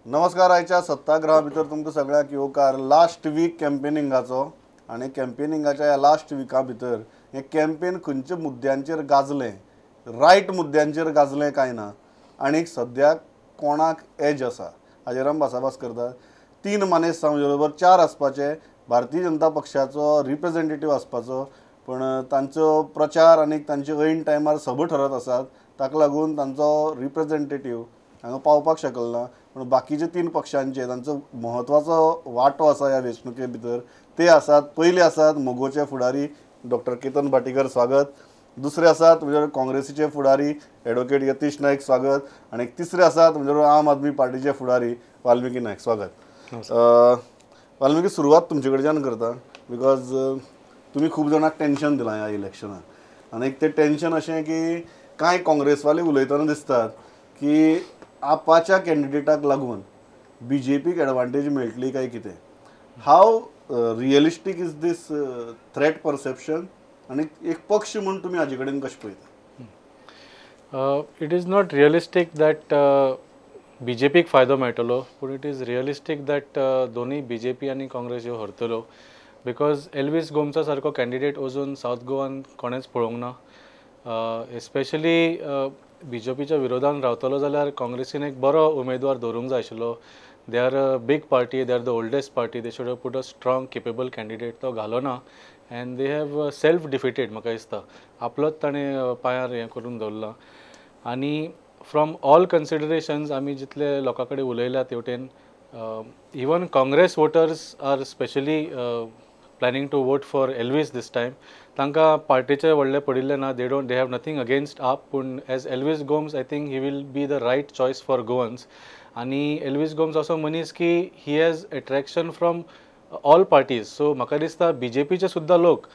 नमस्कार. आयच्या सत्ताग्रहा भितर तुमकां सगळ्यांक येवकार. लास्ट वीक कॅम्पेनिंगाचो आनी कॅम्पेनिंगाच्या ह्या लास्ट विका भितर हें कॅम्पेन खंयच्या मुद्द्यांचेर गाजलें, रायट मुद्द्यांचेर गाजलें काय ना आनी सद्याक कोणाक एज आसा हाजेर आमी भासाभास करतात. तीन मानेस्त म्हजे बरोबर, चार आसपाचे, भारतीय जनता पक्षाचो रिप्रेझेंटेटीव आसपाचो, पण तांचो प्रचार आनी तांचे ऐन टायमार सभा ठरत आसात, ताका लागून तांचो रिप्रेझेंटेटीव हांगा पावपाक शकलो ना. पूण बाकीचे तीन पक्षांचे तांचो म्हत्वाचो वांटो आसा ह्या वेंचणुके भितर, ते आसात. पयले आसात मगोचे फुडारी डॉक्टर केतन भाटीकर, स्वागत. दुसरे आसात म्हणजे काँग्रेसीचे फुडारी एडवोकेट यतीश नायक, स्वागत. आनी तिसरे आसात म्हणजे आम आदमी पार्टीचे फुडारी वाल्मिकी नायक, स्वागत. वाल्मिकी, सुरवात तुमचे कडच्यान करता, because तुमी खूब जाणांक टेंशन दिलां ह्या इलेक्शनाक. आनी एक तें टेंशन अशें की कांय काँग्रेसवाले उलयतना दिसतात की आपाच्या कॅन्डिडेटाक लागून बीजेपीक एडवांटेज मेळटली काय कितें. How realistic is this threat perception आनी एक पक्ष म्हूण तुमी हाजे कडेन कशें पळयता? It is not realistic that बीजेपीक फायदो मेळटलो, पूण it is realistic that दोनूय बीजेपी आनी काँग्रेस ह्यो हरतल्यो, because Elvis गोम्सा सारको कॅन्डिडेट अजून सावथ गोवान कोणेंच पळोवंक ना. एस्पेशली बीजेपीच्या विरोधान रावतलो जाल्यार काँग्रेसीन एक बरो उमेदवार दवरूंक जाय आशिल्लो. They are a big party, they are the oldest party, they should have put a strong capable candidate. तो घालो ना and they have self defeated. म्हाका दिसता आपलोच ताणें पांयार हें करून दवरलां. आनी फ्रॉम ऑल कन्सिडरेशन्स आमी जितले लोकां कडेन उलयल्या तेवटेन, even Congress voters are specially planning to vote for Elvis this time. तांकां पार्टीचें व्हडलें पडिल्लें ना, they don't, they have nothing against AAP, पूण as Elvis Gomes I think he will be the right choice for Goans. आनी Elvis Gomes असो मनीस की he has attraction from all parties. So म्हाका दिसता बीजेपीचे सुद्दां लोक,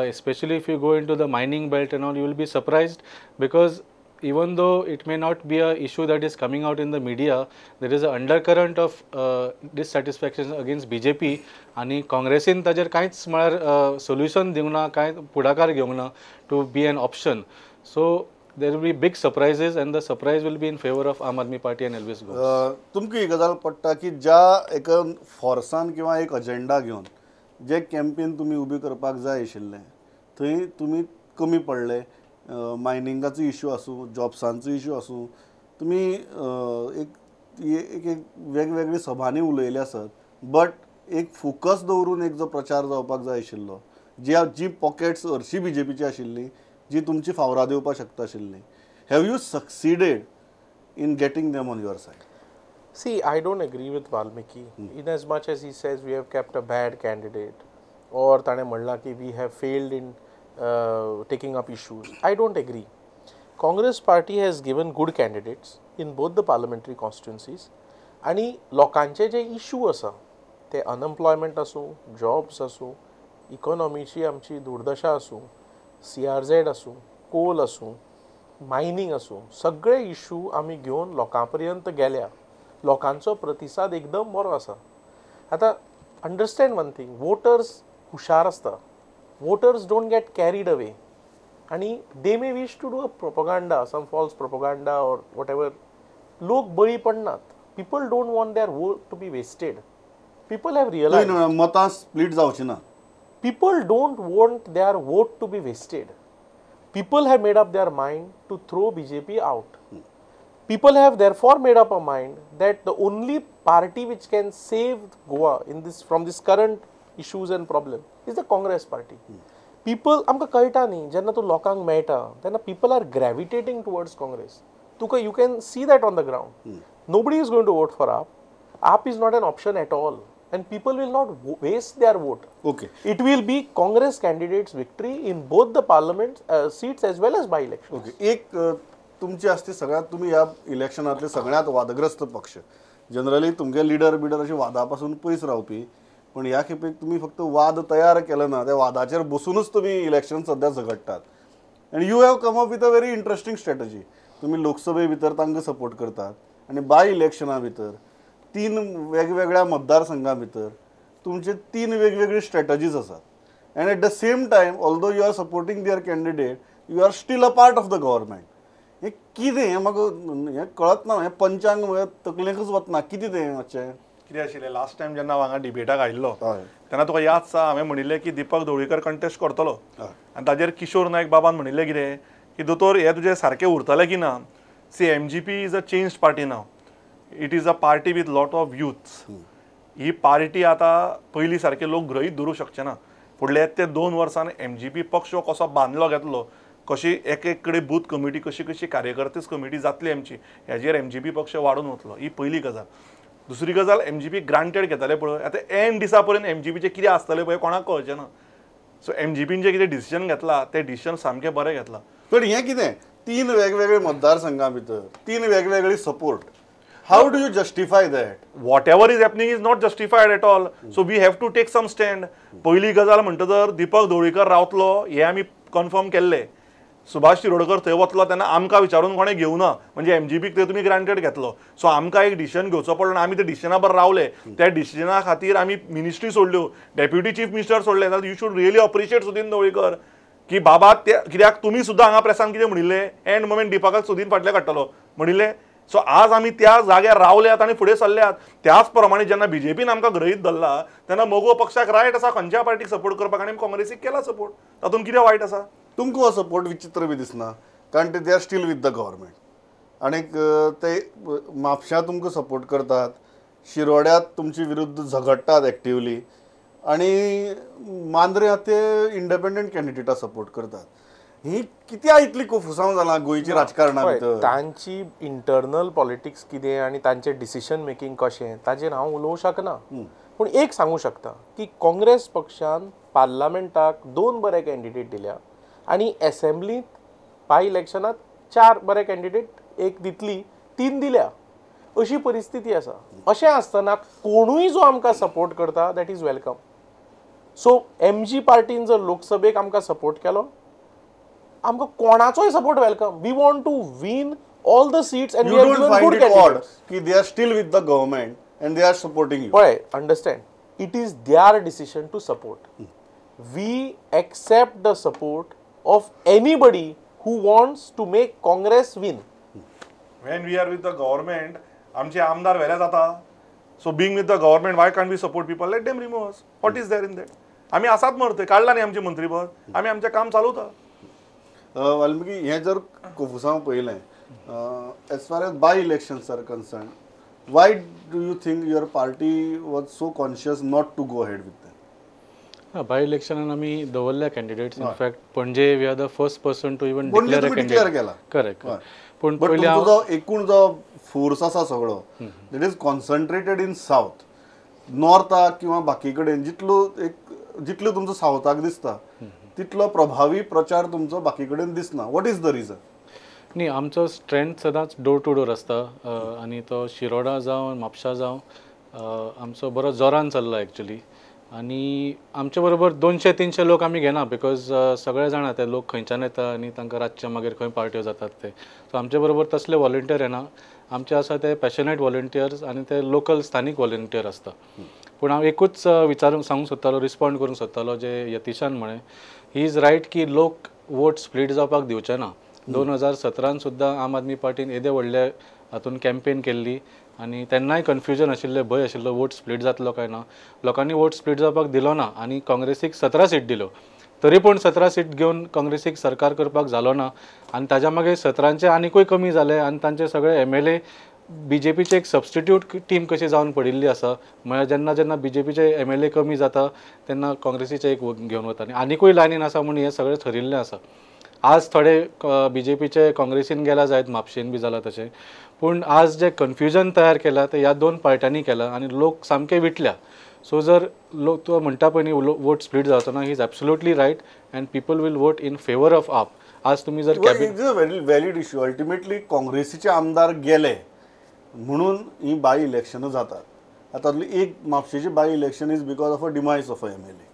especially if you go into the mining belt and all, you will be surprised, because even though it may not be a issue that is coming out in the media, there is a undercurrent of dissatisfaction against BJP. आनी काँग्रेसीन ताजेर कांयच म्हळ्यार solution दिवंक ना, कांय फुडाकार घेवंक ना to be an option. So there will be big surprises and the surprise will be in favour of Aam Aadmi Party and Elvis Gomes. तुमकां ही गजाल पडटा की ज्या एका फोर्सान किंवा एक अजेंडा घेवन जे कॅम्पेन तुमी उबी करपाक जाय आशिल्लें थंय तुमी कमी पडले. मायनिंगाचो इशू आसूं, जॉब्सांचो इशू आसूं, तुमी एक एक वेगवेगळे सभांनी उलयले आसत, बट एक फोकस दवरून एक जो प्रचार जावपाक जाय आशिल्लो, जी पॉकेट्स हरशीं बीजेपीची आशिल्ली, जी तुमची फावरां दिवपाक शकता आशिल्ली, have you succeeded in getting them on your side? See, I don't agree with Valmiki. In as much as he says we have kept a bad candidate, or ताणें म्हणलां की we have failed in taking up issues, I don't agree. Congress party has given good candidates in both the parliamentary constituencies. आनी लोकांचे जे issue आसा ते unemployment आसूं, jobs आसूं, इकॉनॉमीची आमची दुर्दशा आसूं, CRZ आसूं, कोल आसूं, मायनींग आसूं, सगळे इशू आमी घेवन लोकां पर्यंत गेल्या. लोकांचो प्रतिसाद एकदम बरो आसा. आतां अंडरस्टँड वन थींग, वोटर्स हुशार आसता. Voters don't get carried away, आनी they may wish to do a propaganda, some false propaganda or whatever. लोक बळी पडनात. People don't want their vote to be wasted. People have realised मतां split जावची ना. People don't want their vote to be wasted. People have made up their mind to throw BJP out. People have therefore made up a mind that the only party which can save Goa in this from this current issues and problem is the Congress party. People, आमकां कळटा न्ही, जेन्ना तूं लोकांक मेळटा तेन्ना people are gravitating towards Congress. तुका you can see that on the ground. Nobody is going to vote for AAP. AAP is not an option at all and people will not waste their vote. Okay. It will be Congress candidates victory in both the parliament seats as well as by election. Okay. एक तुमची आसती सगळ्यात, तुमी ह्या इलेक्शनांतले सगळ्यात वादग्रस्त पक्ष, generally तुमगे लिडर बिडर अशे वादा पासून पयस रावपी, पण ह्या खेपेक तुमी फक्त वाद तयार केले ना, त्या वादाचेर बसूनच तुमी इलेक्शन सद्या झगडटात. And you have come up with a very interesting strategy. तुमी लोकसभे भितर तांकां सपोर्ट करतात आनी बाय इलेक्शना भितर तीन वेगवेगळ्या मतदारसंघां भितर तुमचे तीन वेगवेगळी स्ट्रॅटजीज आसात. And at the same time, although you are supporting their candidate, you are still a part of the government. हें कितें हें म्हाका हें कळत ना, हें पंचांग म्हळ्यार तकलेकूच वतना कितें तें मातशें कितें आशिल्लें. लास्ट टायम जेन्ना हांव हांगा डिबेटाक आयिल्लो तेन्ना तुका याद आसा हांवें म्हणिल्लें की दीपक ढवळीकर कंटेस्ट करतलो आनी ताजेर किशोर नायक बाबान म्हणिल्लें कितें की दोतोर हे तुजें सारकें उरतलें की ना. See, MGP is a change party now, it is a party with lot of youths. He party आतां पयलीं सारके लोक गृहीत धरूंक शकचे ना. फुडले ते 2 वर्सान एमजीपी पक्ष कसो बांदलो घेतलो, कशी एक एक कडेन बूथ कमिटी कशी कशी कार्यकर्तेच कमिटी जातली आमची, हेजेर एमजीपी पक्ष वाडून वतलो. ही पयली गजाल. दुसरी गजाल, एमजीपी ग्रांटेड घेताले पळय, आतां एंड दिसा पर्यंत एमजीपीचें कितें आसतलें पळय कोणाक कळचें ना. सो एमजीपीन जें कितें डिसिजन घेतला तें डिसिजन सामकें बरें घेतलां. पण हें कितें 3 वेगवेगळे मतदारसंघां भितर 3 वेगवेगळी support, how do you justify that? Whatever is happening is not justified at all. So we have to take some stand. पयली गजाल म्हणटा तर दीपक ढवळीकर रावतलो हें आमी कन्फर्म केल्लें. सुभाष शिरोडकर थंय वतलो तेन्ना आमकां विचारून कोणें घेवना, म्हणजे एमजीपीक थंय तुमी ग्रांटेड घेतलो. सो आमकां एक डिसिजन घेवचो पडलो आनी आमी त्या डिसिजना बरोबर रावले. त्या डिसिजना खातीर आमी मिनिस्ट्री सोडल्यो, डेप्युटी चीफ मिनिस्टर सोडले. जाल्यार you should really appreciate Sudin Dhavalikar की बाबा ते कित्याक तुमी सुद्दां हांगा प्रेसान कितें म्हणिल्लें एंड मोमेंट दीपकाक सुदीन फाटल्यान काडटलो म्हणिल्लें. सो आज आमी त्या जाग्यार रावल्यात आनी फुडें सरल्यात. त्याच प्रमाणे जेन्ना बीजेपीन आमकां गृहीत धरला तेन्ना मगो पक्षाक रायट आसा खंयच्या पार्टीक सपोर्ट करपाक आनी काँग्रेसीक केला सपोर्ट, तातूंत कितें वायट आसा? तुमकां हो सपोर्ट विचित्र बी दिसना, कारण ते they are still with the government आनीक ते म्हापश्यां तुमकां सपोर्ट करतात, शिरोड्यांत तुमचे विरुद्ध झगडटात एक्टिवली आनी मांद्र्यां ते इंडिपेंडंट कॅन्डिडेटा सपोर्ट करतात. ही कित्याक इतली कोफुसांव जालां गोंयची राजकारणां भितर? तांची इंटरनल पॉलिटिक्स कितें आनी तांचें डिसिजन मेकिंग कशें ताजेर हांव उलोवंक शकना, पूण एक सांगूंक शकता की काँग्रेस पक्षान पार्लमेंटाक 2 बरे कॅन्डिडेट दिल्या आनी एसेंब्लींत बाय इलेक्शनात 4 बरे कॅन्डिडेट, एक दितली 3 दिल्या, अशी परिस्थिती आसा. अशें आसतना कोणूय जो आमकां सपोर्ट करता that is welcome. So MG पार्टीन जर लोकसभेक आमकां सपोर्ट केलो, आमकां कोणाचोय support welcome. We want to win all the seats and we are given good candidates. की they are still with the government and they are supporting you. पळय, understand, it is their decision to support. We accept the support of anybody who wants to make Congress win. When we are with the government, आमचे आमदार वेल्या जाता. So being with the government, why can't we support people? Let them remove us. What is there in that? आमी आसात मर थंय, काडला न्ही आमचें मंत्रीपद, आमी आमचें काम चालवता. वाल्मिकी, हें जर कोफुसांव पळयलें, as far as by elections are concern, why do you think your party was so conscious not to go ahead with them? By इलेक्शनान आमी दवरल्या candidates. In fact Panaji we are the first person to even declare a candidate. Correct. पूण पयलीं जो एकूण जो force आसा सगळो that is concentrated in south, नॉर्थाक किंवा बाकी कडेन जितलो एक जितलो तुमचो सावथाक दिसता तितलो प्रभावी प्रचार तुमचो बाकी कडेन दिसना. What is the reason? न्ही, आमचो स्ट्रेंथ सदांच डोर टू डोर आसता आनी तो शिरोडा जावं म्हापशा जावं आमचो बरो जोरान चल्ला एक्चुली. आनी आमचे बरोबर 200-300 लोक आमी घेना, because सगळे जाणा ते लोक खंयच्यान येता आनी तांकां रातचे मागीर खंय पार्ट्यो जातात ते. सो आमचे बरोबर तसले वॉलंटियर येना, आमचे आसा ते पॅशनेट वॉलंटियर्स आनी ते लोकल स्थानीक वॉलंटियर आसता. पूण हांव एकूच विचारूंक सांगूंक सोदतालो, रिस्पोंड करूंक सोदतालो जे यतीशान म्हळें, he is right की लोक वोट स्प्लीट जावपाक दिवचे ना. 2017 सुद्दां आम आदमी पार्टीन येदे व्हडले हातून कॅम्पेन केल्ली आनी तेन्नाय कन्फ्युजन आशिल्लें, भंय आशिल्लो वोट स्प्लीट जातलो काय ना. लोकांनी वोट स्प्लीट जावपाक दिलो ना आनी काँग्रेसीक 17 सीट दिल्यो, तरी पूण 17 सीट घेवन काँग्रेसीक सरकार करपाक जालो ना आनी ताज्या मागीर 17चे आनिकूय कमी जाले आनी तांचे सगळे MLA बीजेपीचे एक सबस्टिट्यूट टीम कशी जावन पडिल्ली आसा. म्हळ्यार जेन्ना जेन्ना बीजेपीचे MLA कमी जाता तेन्ना काँग्रेसीचे एक घेवन वता आनी आनिकूय लायनीन आसा म्हूण हें सगळें थरिल्लें आसा. आज थोडे बीजेपीचे काँग्रेसीन गेला जायत, म्हापशेन बी जाला तशें, पूण आज जे कन्फ्युजन तयार केलां तें ह्या 2 पार्ट्यांनी केलां आनी लोक सामके विटल्या. सो जर लोक तूं म्हणटा पळय न्ही वोट स्प्लीट जावचो ना, he is absolutely right and people will vote in favour of AAP. आज तुमी जर it's a very valid issue. Ultimately काँग्रेसीचे आमदार गेले म्हणून ही बाय इलेक्शनां जातात. आतां एक म्हापशेची by election is because of a demise of a MLA,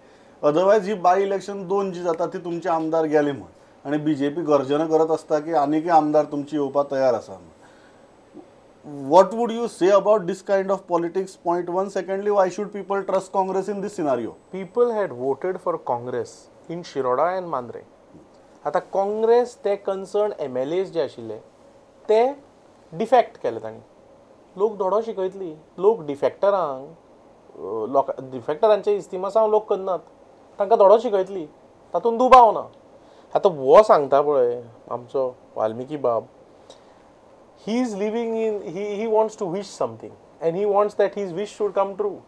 otherwise he by election 2 जी जाता ती तुमचे आमदार गेले म्हूण आनी बीजेपी गर्जना करत आसता की आनीकय आमदार तुमची येवपाक तयार आसा. What would you say about this kind of politics? Point one. Secondly, why should people trust Congress in this scenario? People had voted for Congress in Shiroda and Mandrem. आता काँग्रेस ते कन्सर्न MLAs जे आशिल्ले ते defect केले तांणी. लोक धडो शिकयतली, लोक डिफेक्टरांक, लोक डिफेक्टरांचे इस्तिमासांव लोक करनात, तांकां धडो शिकयतली, तातूंत दुबाव ना. आतां हो सांगता पळय आमचो वाल्मिकी बाब, he is living in, he wants to wish something and he wants that his wish should come true.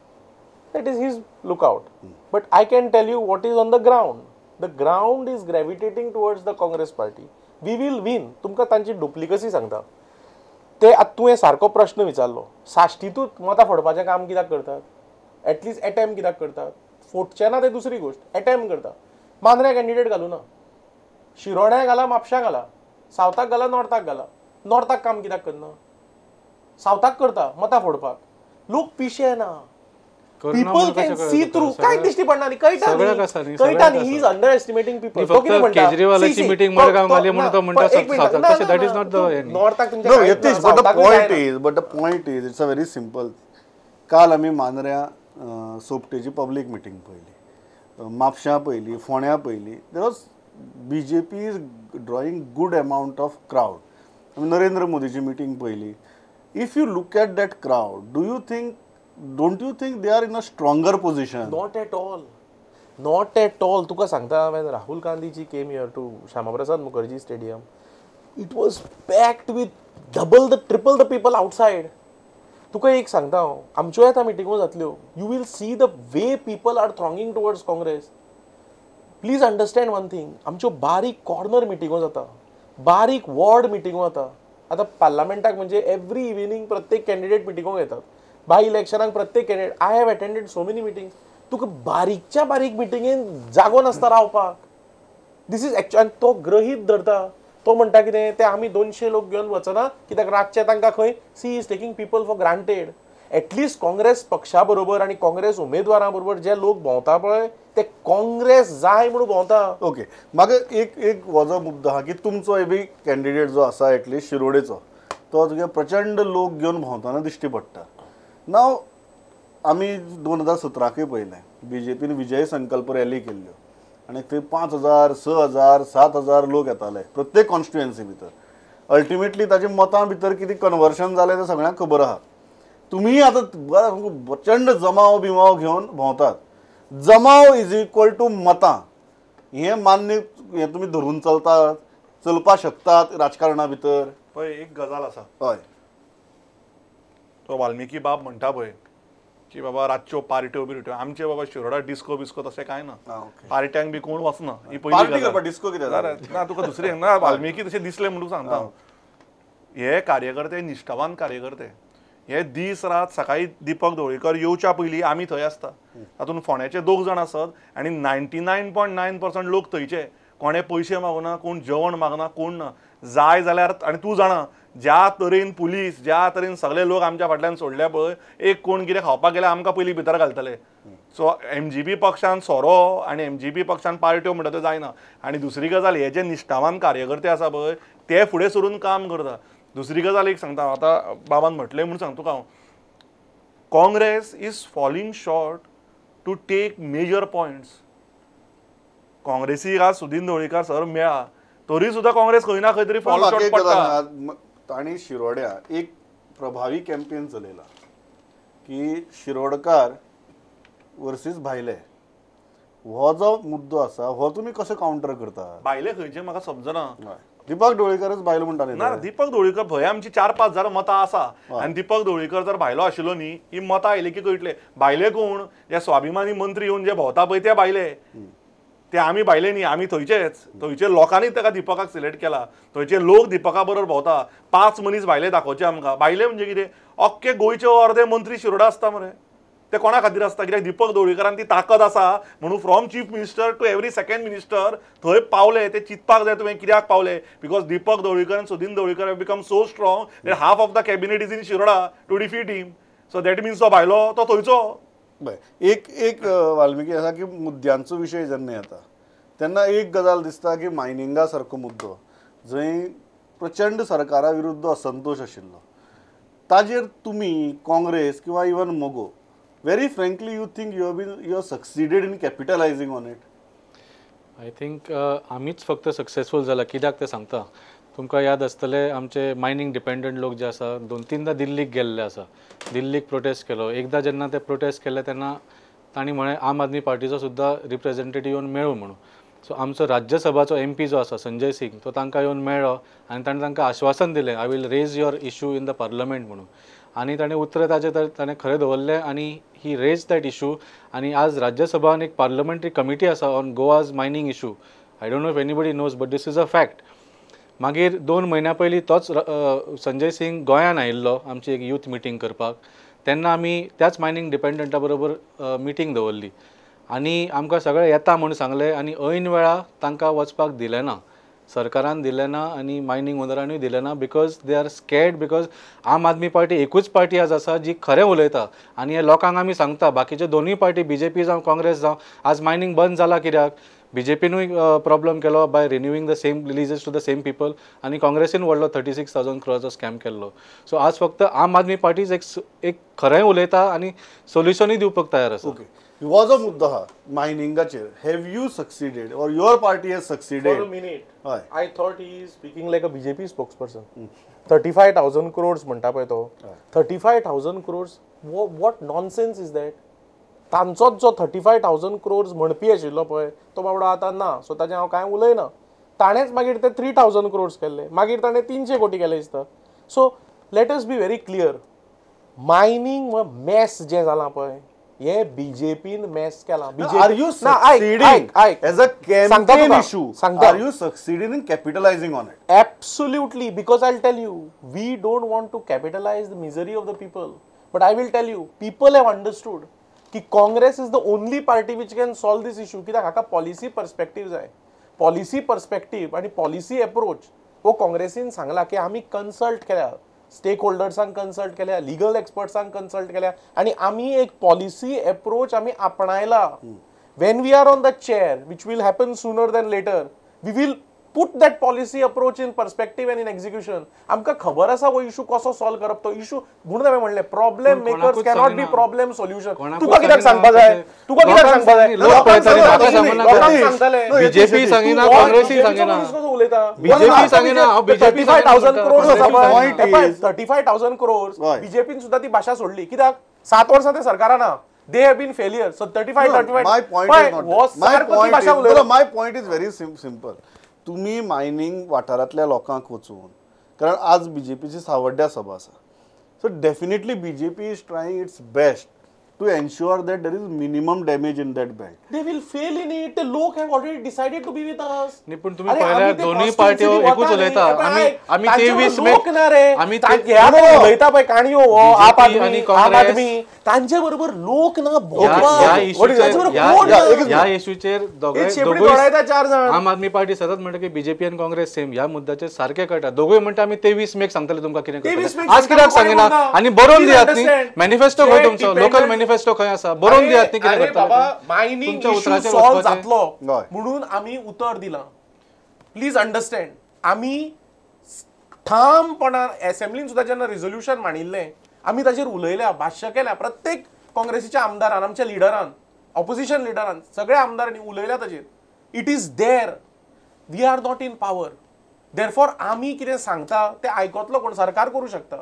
That is his lookout. But I can tell you what is on the ground. The ground is gravitating towards the Congress party. We will win. तुमकां तांची डुप्लिकसी सांगता. ते आतां तुवें सारको प्रश्न विचारलो, साश्टीतूच मतां फोडपाचें काम कित्याक करतात, एटलिस्ट एटेम्प कित्याक करतात, फोडचे ना ते दुसरी गोश्ट, एटेम्प करता. मांद्र्या कॅन्डिडेट घालूना, शिरोड्या घाला, म्हापश्या घाला, सावथाक घाला, नॉर्थाक घाला. नॉर्थाक काम कित्याक करना, सावथाक करता मतां फोडपाक. लोक पिशे ना, पीपल can see through. काय दिश्टी पडना न्ही, कळटा न्ही, कळटा न्ही. He is underestimating people. तो कितें म्हणटा, केजरीवालाची मीटिंग मडगांव घाली म्हणून तो म्हणटा सावथाक, तशें that is not the नॉर्थाक. No Yatish, but the point is, but the point is it's a very simple. काल आमी मांद्र्या सोपटेची पब्लीक मिटींग पळयली, म्हापश्यां पळयली, फोंड्यां पळयली. There was BJP is drawing good amount of crowd. आमी नरेंद्र मोदीची मिटींग पळयली. If you look at that crowd, do you think, don't you think they are in a stronger position? Not at all, not at all. तुका सांगता, when Rahul Gandhiji came here to Shyama Prasad Mukherjee stadium, it was packed with double the triple the people outside. तुका एक सांगता हांव, आमच्यो आतां मिटिंगो जातल्यो, you will see the way people are thronging towards Congress. Please understand one thing, आमच्यो बारीक corner मिटिंगो जाता, बारीक वॉर्ड मिटिंगो जाता. आतां पार्लमेंटाक म्हणजे एवरी इव्हिनींग प्रत्येक कॅन्डिडेट मिटिंगो घेतात, बाय इलेक्शनाक प्रत्येक candidate. I have attended so many meetings. तुका बारीकच्या बारीक मिटिंगेन जागो नासता रावपाक. This is actually. आनी तो गृहीत धरता, तो म्हणटा कितें ते आमी 200 लोक घेवन वचना कित्याक रातचे तांकां खंय. See is taking people for granted. At least Congress पक्षा बरोबर आनी काँग्रेस उमेदवारां बरोबर जे लोक भोंवता पळय ते काँग्रेस जाय म्हणून भोंवता. ओके, म्हाका एक एक हो जो मुद्दो आहा की तुमचो बी कॅन्डिडेट जो आसा एटलिस्ट शिरोडेचो, तो तुगे प्रचंड लोक घेवन भोंवतना दिश्टी पडटा. नाव आमी 2017कूय पळयलें, बीजेपीन विजय संकल्प रॅली केल्ल्यो आनी थंय 5,000, 6,000, 7,000 लोक येताले प्रत्येक कॉन्स्टिट्युएन्सी भितर. अल्टिमेटली ताजे मतां भितर कितें कन्वर्शन जालें तें सगळ्यांक खबर आहा. तुमी आतां प्रचंड जमाव बिमाव घेवन भोंवतात. जमाव is equal to मतां हें मान्य, हें तुमी धरून चलतात, चलपाक शकतात राजकारणा भितर. पळय एक गजाल आसा, हय, तो वाल्मिकी बाब म्हणटा पळय की बाबा रातच्यो पार्ट्यो बिर्ट्यो, आमचे बाबा शिरोडा डिस्को बिस्को तशें कांय ना, पार्ट्यांक बी कोण वचना. ही पयली डिस्को कितें ना तुका दुसरी ना, वाल्मिकी तशें दिसलें म्हणून सांगता हांव. हे कार्यकर्ते निश्ठावान कार्यकर्ते, हे दीस रात सकाळी दीपक ढवळीकर येवच्या पयलीं आमी थंय आसता. तातूंत फोंड्याचे 2 जाण आसत आनी 99.9% लोक थंयचे. कोणें पयशे मागना, कोण जेवण मागना, कोण ना. जाय जाल्यार आनी तूं जाणा ज्या तरेन पुलीस, ज्या तरेन सगळे लोक आमच्या फाटल्यान सोडल्या पळय, एक कोण कितें खावपाक गेल्यार आमकां पयलीं भितर घालतले. सो एमजीपी पक्षान सोरो आनी एमजीपी पक्षान पार्ट्यो म्हणटा त्यो जायना. आनी दुसरी गजाल, हे जे निश्ठावान कार्यकर्ते आसा पळय ते फुडें सरून काम करता. दुसरी गजाल एक सांगता, आतां बाबान म्हटलें म्हणून सांगता तुका हांव, Congress is falling short to take major points. काँग्रेसीक आज सुदीन ढवळीकर सर मेळ्ळा तरी सुद्दां काँग्रेस खंय ना खंय तरी फॉल शॉर्ट पडटा. तांणी शिरोड्या एक प्रभावी कॅम्पेन चलयला की शिरोडकार वर्सीस भायले, हो जो मुद्दो आसा हो तुमी कसो कावंटर करता? भायले खंयचे म्हाका समजना. दीपक ढवळीकरच भायलो म्हणटाले ना, दीपक ढवळीकर भंय आमची 4-5 हजार मतां आसा आनी दीपक ढवळीकर जर भायलो आशिल्लो न्ही, ही मतां आयली की कळटले भायले कोण. जे स्वाभिमानी मंत्री येवन जे भोंवता पळय ते भायले, ते आमी भायले न्ही, आमी थंयचेच. थंयचे लोकांनी ताका दीपकाक सिलेक्ट केला, थंयचे लोक दीपका बरोबर भोंवता. 5 मनीस भायले दाखोवचे आमकां. भायले म्हणजे कितें, अख्खे गोंयचे अर्दे मंत्री शिरोडा आसता मरे. ते कोणा खातीर आसता? कित्याक दीपक ढवळीकरान ती ताकद आसा म्हणून from chief minister to every second minister थंय पावले. ते चिंतपाक जाय तुवें कित्याक पावले, because Deepak Dhavalikar आनी Sudin Dhavalikar have become so strong that half of the cabinet is in Shiroda to defeat him. So that means तो भायलो तो थंयचो. बरें, एक एक वाल्मिकी आसा की मुद्द्यांचो विशय जेन्ना येता तेन्ना एक गजाल दिसता की मायनिंगा सारको मुद्दो जंय प्रचंड सरकारा विरुद्ध असंतोश आशिल्लो ताजेर तुमी काँग्रेस किंवा even Mogo, very frankly you think you have been, you have succeeded in capitalizing on it? I think आमीच फक्त सक्सेसफूल जाला. कित्याक तें सांगता, तुमकां याद आसतलें आमचे मायनींग डिपेंडंट लोक जे आसा 2-3दा दिल्लीक गेल्ले आसा, दिल्लीक प्रोटेस्ट केलो. एकदां जेन्ना ते प्रोटेस्ट केले तेन्ना तांणी म्हळें आम आदमी पार्टीचो सुद्दां रिप्रेझेंटेटीव येवन मेळूं म्हणून. सो आमचो राज्यसभाचो एम पी जो आसा संजय सिंग, तो तांकां येवन मेळ्ळो आनी ताणें तांकां आश्वासन दिलें, I will raise your issue in the parliament म्हणून. आनी ताणें उतर ताजें तर ताणें खरें दवरलें आनी he raise that issue. आनी आज राज्यसभान एक पार्लमेंटरी कमिटी आसा on Goa's mining issue. I don't know if anybody knows, but this is a fact. मागीर 2 म्हयन्या पयलीं तोच संजय सिंग गोंयान आयिल्लो आमची एक यूथ मिटींग करपाक. तेन्ना आमी त्याच मायनींग डिपेंडंटा बरोबर मिटींग दवरली आनी आमकां सगळें येता म्हूण सांगलें आनी ऐन वेळा तांकां वचपाक दिलें ना, सरकारान दिलें ना आनी मायनींग ओनरानूय दिलें ना, because they are scared. Because Aam Aadmi party एकूच पार्टी आज आसा जी खरें उलयता आनी हे लोकांक आमी सांगता. बाकीचे दोनूय पार्टी, बीजेपी जावं काँग्रेस जावं, आज मायनींग बंद जाला कित्याक? बीजेपीनूय प्रॉब्लम केलो by renewing the same leases to the same people आनी काँग्रेसीन व्हडलो 36,000 क्रोराचो स्कॅम केल्लो. सो आज फक्त आम आदमी पार्टीच एक एक खरें उलयता आनी सोल्युशनूय दिवपाक तयार आसा. ओके, हो जो मुद्दो आहा मायनिंगाचेर, have you succeeded or your party has For succeeded? a minute, हय. I thought he is speaking like a BJP spokesperson. 35,000 crores म्हणटा पळय तो, 35,000 crores, what nonsense is that? तांचोच जो 35,000 crores म्हणपी आशिल्लो पळय तो बाबडो आतां ना, सो ताजें हांव कांय उलयना. ताणेंच मागीर ते 3,000 crores केल्ले, मागीर ताणें 300 कोटी केले दिसता. So let us be very clear, mining mess जें जालां पळय हें बीजेपीन मॅस केलां. Are you succeeding as a campaign issue? सांगता. Are you succeeding in capitalizing on it? Absolutely, because I'll tell you, we don't want to capitalize the misery of the people. But I will tell you, people have understood की Congress is the only party which can solve this issue. कित्याक हाका policy perspective जाय. Policy perspective आनी policy approach हो काँग्रेसीन सांगला की आमी कन्सल्ट केल्या, स्टेक होल्डर्सांक कन्सल्ट केल्या, लिगल एक्सपर्ट्सांक कन्सल्ट केल्या आनी आमी एक पॉलिसी एप्रोच आमी आपणायला. When we are on the chair, which will happen sooner than later, we will put that policy approach in perspective and in execution. आमकां खबर आसा हो इशू कसो सॉल्व करप तो इशू. म्हणून हांवें म्हणलें, problem makers cannot be problem solution. तुका कित्याक सांगपा जाय? तुका कित्याक सांगपा जाय? लोक पळयतले, म्हाका लोकांक सांगतले. बीजेपी सांगिना, काँग्रेसी सांगिना. कसो उलयता? बीजेपी सांगिना, हांव बीजेपी 35,000 क्रोर्स आसा. Point is- 35,000 crores बीजेपीन सुद्दां ती भाशा सोडली कित्याक? 7 वर्सां ते सरकाराना, they have been failure. So 35 35 My point is not हो that. My सारको ती point भाशा is, उलयलो. no, my point is very simple. तुम्ही मायनींग वाठारांतल्या लोकांक वचून, कारण आज बीजेपीची सावड्ड्या सभा आसा, so definitely BJP is trying its best to ensure that there is minimum damage in that belt. They will fail in it. The लोक have already decided to be with us. न्ही, पूण तुमी पळयल्यार दोनूय पार्ट्यो एकूच उलयता. आमी 23 मे लोक ना रे, आमी उलयता पळय काणयो हो आप BJP आदमी आनी आम काँग्रेस आदमी, तांचे बरोबर लोक ना. ह्या तांचे बरोबर कोण ना. ह्या इशूचेर दोगूय शेपडी दोडायता 4 जाण. आम आदमी पार्टी सतत म्हणटा की बीजेपी आनी काँग्रेस सेम ह्या मुद्द्याचेर सारखे कळटा. दोगूय म्हणटा आमी 23 मेक सांगतले तुमकां कितें 23 करतले. मेक आज कित्याक सांगता सांगिना? कोणी आनी बरोवन म्हणना. दियात न्ही Please manifesto खंय जे तुमचो, लोकल dependent- manifesto खंय आसा, बरोवन दियात न्ही कितें अरे करतले. बाबा, मायनिंग तुमच्या इशू उतराचेर सॉल्व वचपाचें. जातलो हय. म्हणून आमी उतर दिलां. प्लीज अंडरस्टँड, आमी ठामपणान एसेंब्लीन सुद्दां जेन्ना रेजोल्युशन मांडिल्लें आमी ताचेर उलयल्या, भाश्य केल्या. प्रत्येक काँग्रेसीच्या आमदारान, आमच्या लिडरान, ऑपोजिशन लिडरान, सगळ्या आमदारांनी उलयल्या ताचेर. It is there, we are not in power, therefore आमी कितें सांगता तें आयकतलो कोण? सरकार करूं शकता.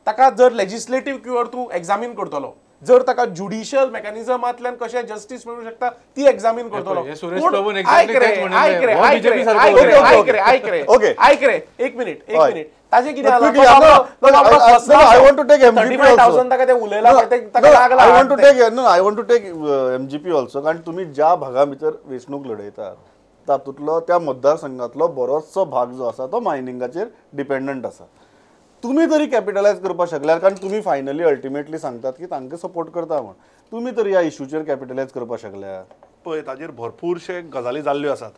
ताका जर लेजिस्लेटीव क्युअर तूं एग्जामीन करतलो, जर ताका ज्युडिशियल मेकॅनिझमांतल्यान कशें जस्टीस मेळूं शकता ती एग्जामीन करतलो. हे सुरेश पूण प्रभून आयक exactly रे, तेच म्हणिल्लें. आयक रे, हो आयक BJP रे, सारको आयक रे, उलयता. आयक रे, आयक रे, Okay. आयक रे, एक मिनिट, एक हय. मिनिट. ताजें कितें No, जालां? quickly, no, no, I want to take MGP also. 35,000 ताका ते उलयला पळय, ते ताका No, लागला. I want to take, no, I want to take MGP also, कारण तुम्ही ज्या भागा भितर वेंचणूक लढयतात तातूंतलो त्या मतदारसंघातलो बरोचसो भाग जो आसा तो मायनिंगाचेर डिपेंडंट आसा. तुम्ही तरी कॅपिटलायज करपाक शकल्यार, कारण तुम्ही फायनली अल्टिमेटली सांगतात की तांकां सपोर्ट करता म्हण, तुम्ही तरी ह्या इशूचेर कॅपिटलायज करपाक शकल्यार? पळय, ताजेर भरपूरशे गजाली जाल्ल्यो आसात.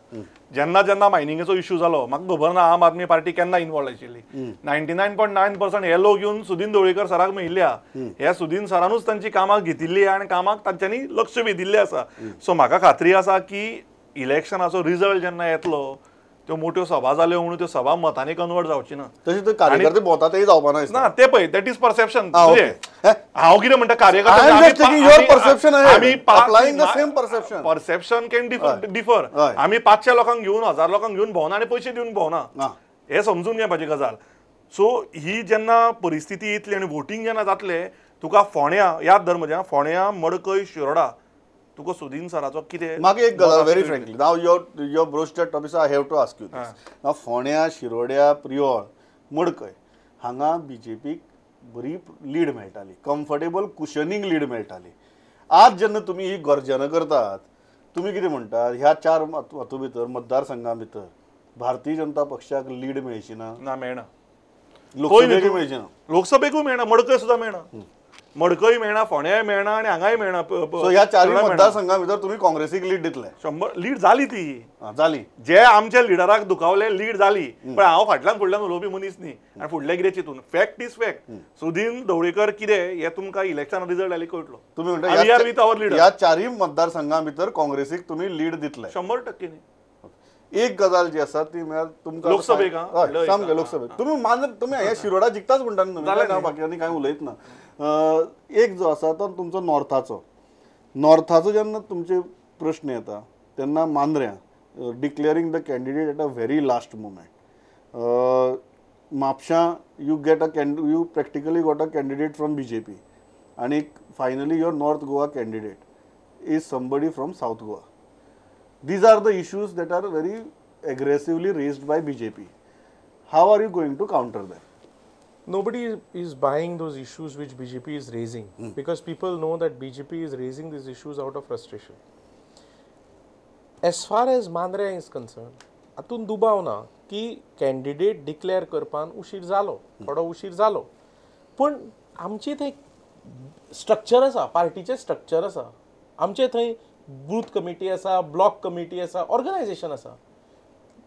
जेन्ना जेन्ना मायनिंगेचो इशू जालो म्हाका खबर ना आम आदमी पार्टी केन्ना इनवॉल्व आशिल्ली. 99.9% हे लोक येवन सुदीन ढवळीकर सराक मेळिल्ल्या, ह्या सुदीन सरानूच तांची कामाक घेतिल्ली आनी कामाक तांच्यांनी लक्ष वेधिल्लें आसा. सो म्हाका खात्री आसा की इलेक्शनाचो रिजल्ट जेन्ना येतलो त्यो मोट्यो सभा जाल्यो म्हणून त्यो सभा मतांनी कन्वर्ट जावची ना. तशें ते कार्यकर्ते भोंवता तेय जावपा ना दिसता. ना, ते पळय, that is perception. Ah, okay. हांव कितें म्हणटा, I am just taking your perception ahead. Applying the same perception. Perception can differ. हय. आमी 500 लोकांक घेवन, 1000 लोकांक घेवन भोंवना आनी पयशे दिवन भोंवना. हें समजून घेवपाची गजाल. सो ही जेन्ना परिस्थिती येतली आनी वोटींग जेन्ना जातलें तुका फोंड्या याद धर म्हज्या फोंड्या मडकय शिरोडा तुका सुदीन सराचो कितें. म्हाका एक गजाल very frankly now your broached topics I have to ask you this. Now फोंड्या शिरोड्या प्रियोळ मडकय हांगा बीजेपीक बरी लीड मेळटाली, कम्फर्टेबल कुशनींग लीड मेळटाली. आज जेन्ना तुमी ही गर्जना करतात तुमी कितें म्हणटात ह्या चार हातूं भितर मतदारसंघा भितर भारतीय जनता पक्षाक लीड मेळची ना? ना मेळना, लोकसभेक मेळची ना, लोकसभेकूय मेळना, मडकय सुद्दां मेळना, मडकय मेळना, फोंड्याय मेळना आनी हांगाय मेळना. सो ह्या चारूय मतदारसंघा भितर तुमी काँग्रेसीक लीड दितले? 100 लीड जाली ती जाली. जे आमच्या लिडराक दुखावले लीड जाली, पण हांव फाटल्यान फुडल्यान उलोवपी मनीस न्ही आनी फुडलें कितें चिंतून. Fact is fact. Sudin Dhavalikar कितें हें तुमकां इलेक्शन रिजल्ट आयले कळटलो. तुमी म्हणटा विथ our leader ह्या चारूय मतदारसंघा भितर काँग्रेसीक तुमी लीड दितले 100% न्ही. एक गजाल जी आसा ती म्हळ्यार तुमकां लोकसभेक सामकें लोकसभेक तुमी मान तुमी हे शिरोडा जिखताच म्हणटा न्ही तुमी, ना बाकी आनी कांय उलयत ना. एक जो आसा तो तुमचो नॉर्थाचो, नॉर्थाचो जेन्ना तुमचे प्रश्न येता तेन्ना मांद्र्यां declaring the candidate at a very last moment, म्हापशां you get a you practically got a candidate from BJP आनी finally your North Goa candidate is somebody from South Goa. These are the issues that are very aggressively raised by BJP. How are you going to counter that? Nobody is buying those issues which BJP is raising because people know that BJP is raising these issues out of frustration. As far as Mandrem is concerned, atun दुबाव ना की candidate declare करपान उशीर जालो, थोडो उशीर जालो, पण आमची थंय स्ट्रक्चर आसा, पार्टीचें स्ट्रक्चर आसा, आमचे थंय बूथ कमिटी आसा, ब्लॉक कमिटी आसा, ऑर्गनायझेशन आसा,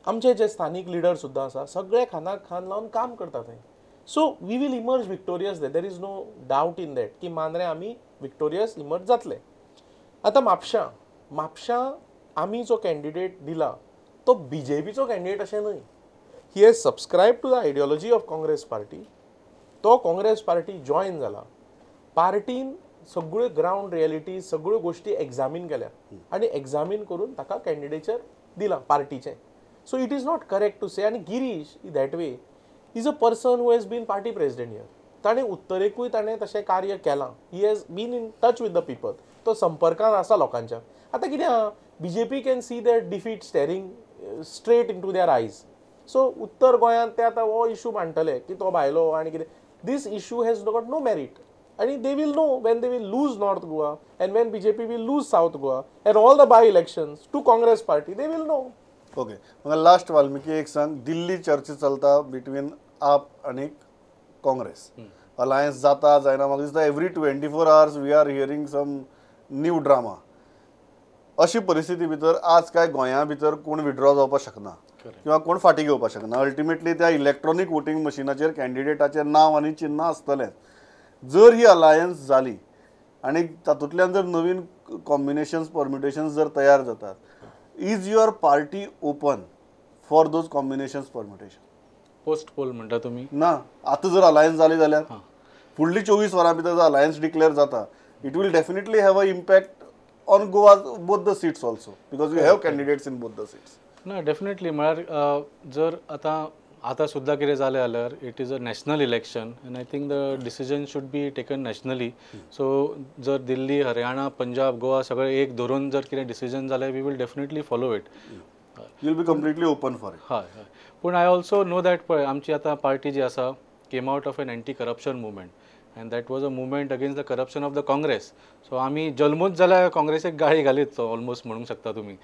आमचे जे स्थानीक लिडर सुद्दां आसा, सगळे खानाक खान लावन काम करता थंय. So we will emerge victorious there, there is no doubt in that की मांद्रें आमी विक्टोरियस इमर्ज जातले. आतां म्हापशां, म्हापशां आमी जो कॅन्डिडेट दिला तो बीजेपीचो कॅन्डिडेट अशें न्हय. He has subscribe to the ideology of Congress party, तो काँग्रेस पार्टी जॉयन जाला, पार्टीन सगळ्यो ग्रावंड रियलिटी सगळ्यो गोश्टी एग्जामीन केल्या आनी एग्जामीन करून ताका कॅन्डिडेचर दिलां पार्टीचें. So it is not correct to say. आनी Girish that way is a person who has been party president here, ताणें उत्तरेकूय ताणें तशें कार्य केलां, he has been in touch with the people, तो संपर्कान आसा लोकांच्या. आतां कितें आहा, BJP can see their defeat staring straight into their eyes. So उत्तर गोंयांत ते आतां हो इशू मांडटले की तो भायलो आनी कितें, this issue has got no merit. And they will know when they will lose North Goa and when BJP will lose South Goa and all the by-elections to Congress party, they will know. Okay. म्हाका last Valmiki एक सांग, दिल्ली चर्चा चलता between आप आनी Congress, alliance जाता जायना, म्हाका दिसता every 24 hours we are hearing some new drama. अशी परिस्थिती भितर आज काय गोंया भितर कोण विड्रॉ जावपाक शकना किंवा कोण फाटीं घेवपाक शकना. अल्टिमेटली त्या इलेक्ट्रॉनीक वोटींग मशिनाचेर कॅन्डिडेटाचें नांव आनी चिन्ह आसतलें. जर ही अलायन्स जाली आनी तातूंतल्यान जर नवीन कॉम्बिनेशन्स परम्युटेशन्स जर तयार जातात, is your party open for those combinations permutation? Post poll म्हणटा तुमी? ना, आतां जर अलायन्स जाली जाल्यार फुडली 24 वरां भितर जर अलायन्स डिक्लेअर जाता, it will definitely have a impact on Goa both the seats also because you have candidates in both the seats. ना डेफिनेटली, म्हळ्यार जर आतां आतां सुद्दां कितें जालें जाल्यार it is a national election and I think the decision should be taken nationally. So जर दिल्ली, हरियाणा, पंजाब, गोवा सगळें एक धरून जर कितें डिसिजन जालें, we will definitely follow it. You will be completely open for it. हय हय, पूण I also know that पळय आमची आतां पार्टी जी आसा came out of an anti corruption movement and that was a movement against the corruption of the Congress. So आमी जल्मूच जाल्यार काँग्रेसीक गाळी घालीत ऑलमोस्ट म्हणूंक शकता तुमी.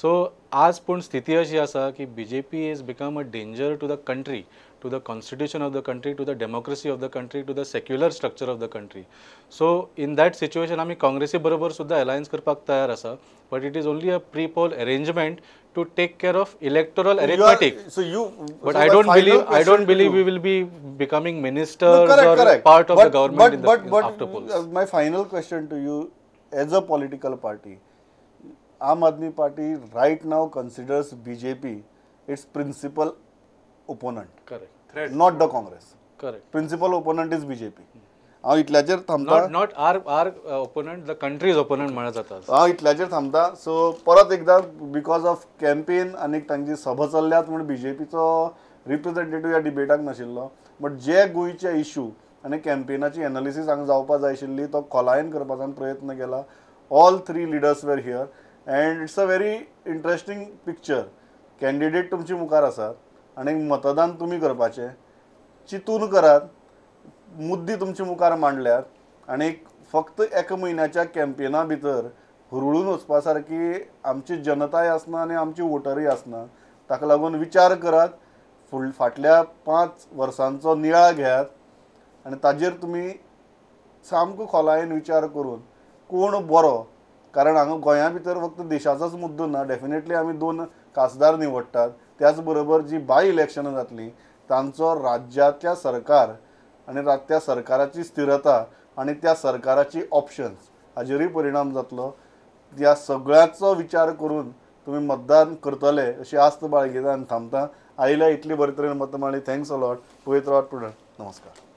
सो आज पूण स्थिती अशी आसा की BJP is become a danger to the country, to the constitution of the country, to the democracy of the country, to the secular structure of the country. So in that situation आमी काँग्रेसी बरोबर सुद्दां alliance करपाक तयार आसा, but it is only a pre poll arrangement to take care of electoral arithmetic. So you, but so I don't believe we will be becoming ministers no, correct, or correct. Part of but, the government but, after polls. My final question to you, as a political party, Aam Aadmi Party right now considers BJP its principal opponent. Correct. Threat. Not the Congress. Correct. Principal opponent is BJP. हांव इतल्याचेर थांबता. Not our opponent, the country's opponent म्हणत जाता. हांव इतल्याचेर थांबता. So परत एकदा because of campaign आनी तांची सभा चल्ल्यात म्हूण बीजेपीचो रिप्रेझेंटेटिव्ह ह्या डिबेटाक नाशिल्लो, बट जे गोंयचे इशू आनी कॅम्पेनाची एनालिसीस हांगा जावपा जाय आशिल्ली तो खोलायेन करपाचो आमी प्रयत्न केला. All three leaders were here and it's a very interesting picture. Candidate तुमचे मुखार आसात आनी मतदान तुमी करपाचें, चिंतून करात, मुद्दे तुमचे मुखार मांडल्यात आनी फक्त एका म्हयन्याच्या कॅम्पेना भितर हुरळून वचपा सारकी आमची जनताय आसना आनी आमची वोटरूय आसना. ताका लागून विचार करात, फाटल्या 5 वर्सांचो नियाळ घेयात आनी ताजेर तुमी सामको खोलायेन विचार करून कोण बरो, कारण हांगा गोंया भितर फक्त देशाचोच मुद्दो ना, डेफिनेटली आमी 2 खासदार निवडटात, त्याच बरोबर जी बाय इलेक्शनां जातलीं तांचो राज्याच्या सरकार आनी त्या सरकाराची स्थिरता आनी त्या सरकाराची ऑप्शन्स हाजेरूय परिणाम जातलो. त्या सगळ्याचो विचार करून तुमी मतदान करतले अशी आस्त बाळगिता आनी थांबता. आयल्या इतली बरे तरेन मतां मांडली, thanks a lot. पळयत रावात प्रुडंट. नमस्कार.